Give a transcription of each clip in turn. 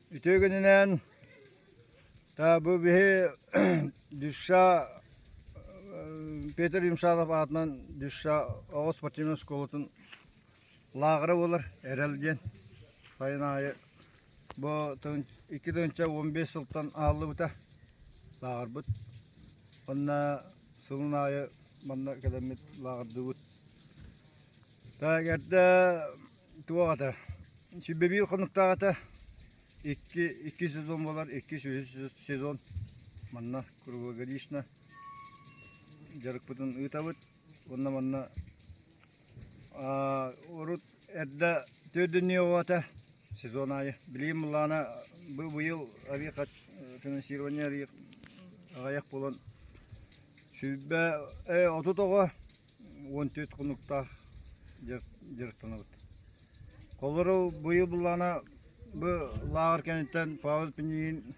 Үтүө күнүнэн бу биһи Дюша Петр Юмшанов аатынан Дюша оҕо спортивнай оскуолатын лааҕыра буолар Эрэл диэн сайын аайы бу 2015 сылтан аһыллыбыта лааҕырбыт. Онно сылын аайы манна кэлэммит лааҕырдыыбыт. Так эрдэ туох этэ сүүрбэ хонуктаах этэ икки икки сезон буолар иккис үһүс сезон манна круглогодично дьарыкпытын ыытабыт уонна манна урут эрдэ төрдүннүү оҕо этэ сезон аайы билигин былаана бу быйыл финансирование аҕыйах буолан 130 оҕо 14 хонуктаах дьарыктанабыт. Холобур, быйыл былаана бу лааҕыр кэнниттэн Павел Пинигин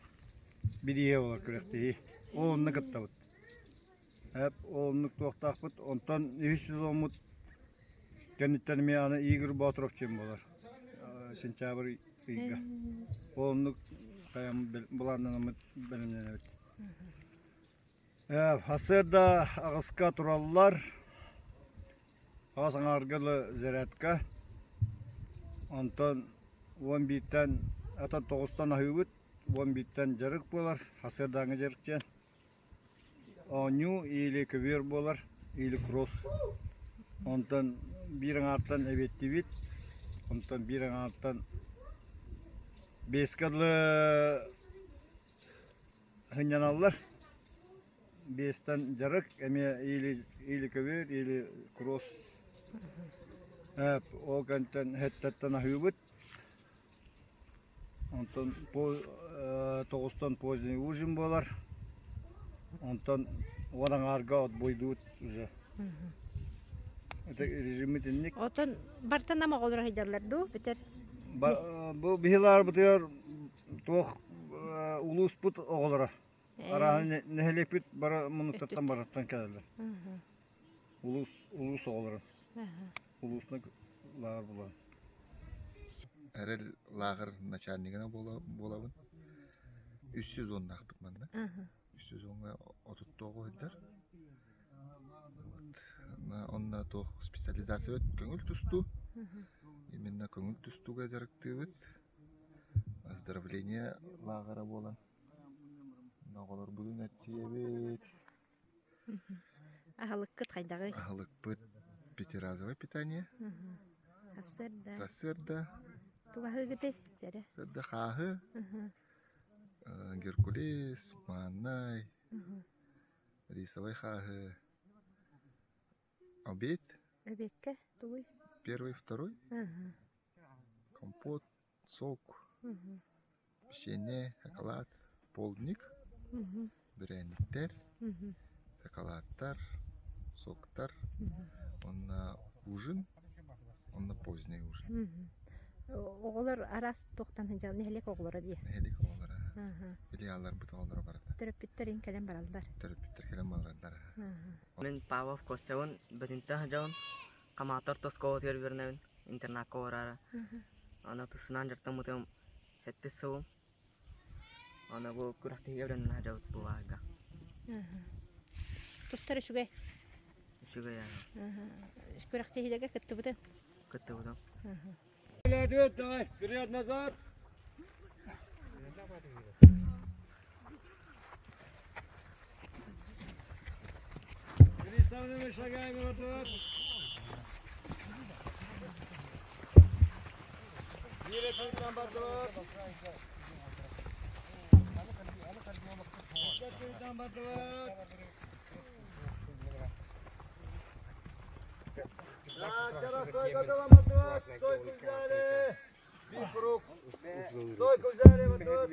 бирииһэ буолар күрэхтэһии. Ол онно кыттабыт. Ол оннук туохтаахпыт. Онтон үһүс сезоммут кэнниттэн эмиэ аны Игорь Боотуров диэн буолар. Сентябрь ыйга. Ол оннук хайам былааннанаммыт бэлэмнэнэбит. Сарсыарда аҕыска тураллар, аҕыс аҥаарга дылы зарядка, онтон 11-тэн ата тоҕустан аһыыбыт, 11-тэн дьарык буолар, сарсыардааҥҥы дьарык диэн. Оонньуу или көбүөр буолар, или кросс. Онтон биир аҥаартан эбиэттиибит, онтон биир аҥаартан биэскэ дылы Сынньаналлар. Биэстэн дьарык эмиэ или, или көбүөр, или кросс. Ол кэнниттэн һэттэттэн аһыыбыт. Онтон тоҕустан поздний ужин буолар. Онтон уон аҥаарга отбойдуут уже. Это режиммит инник. Отон бартан нам оҕолор сылдьаллар дуу бүтэр? Бу биһилаарбытыгар Туох улууспут оҕолоро арааһы нэһилиэкпит бары муннуктартан барыттан кэлэллэр. Улуус улуус оҕолоро. Улуусна лааҕыр булан. Эрэл лааҕыр начальнигына буолабын. Үс сезоннаахпыт манна. Үс сезоҥҥа 39 сылдьар. Онно туох специализация көҥүл тустуу. Именно көҥүл тустууга дьарыктыыбыт. Оздоровление лааҕыра буолан оҕолорбутун эрчийэбит. Аһылыккыт хайдаҕый? Аһылыкпыт пятиразовое питание. Сарсыарда. Сарсыарда. Тугу аһыыгытый? Дьэрэ. Сарсыарда хааһы, геркулес, мааннай, рисовай хааһы, обед. Обедка тугуй? Первый, второй. Компот, сок, печенье, шоколад, полдник, бирээнниктэр, шоколадтар, соктар уонна ужин уонна поздний ужин. Оҕолор араас туохтан сылдьаллар нэһилиэк оҕолоро дии. Нэһилиэк оҕолоро. Филиалларбыт оҕолоро барыта. Төрөппүттэр кэлэн бараллар. Төрөппүттэр кэлэн бараллар. Мин Павлов Костябын Бөтүнтэн сылдьабын. Хамаҕатта орто оскуолатыгар үөрэнэбин, интернакка олороро. Аны тусунан дьарыктаммытым сэттис сылым. Аны бу күрэхтэһиигэ үөрэнэн сылдьабыт бу баарга. Тустар үчүгэй. Үчүгэй Күрэхтэһиилэргэ кыттыбытыҥ? Кыттыбытым. Давай, вперед, назад! Переставными шагами вот тут. Стойку взяли, вот тут.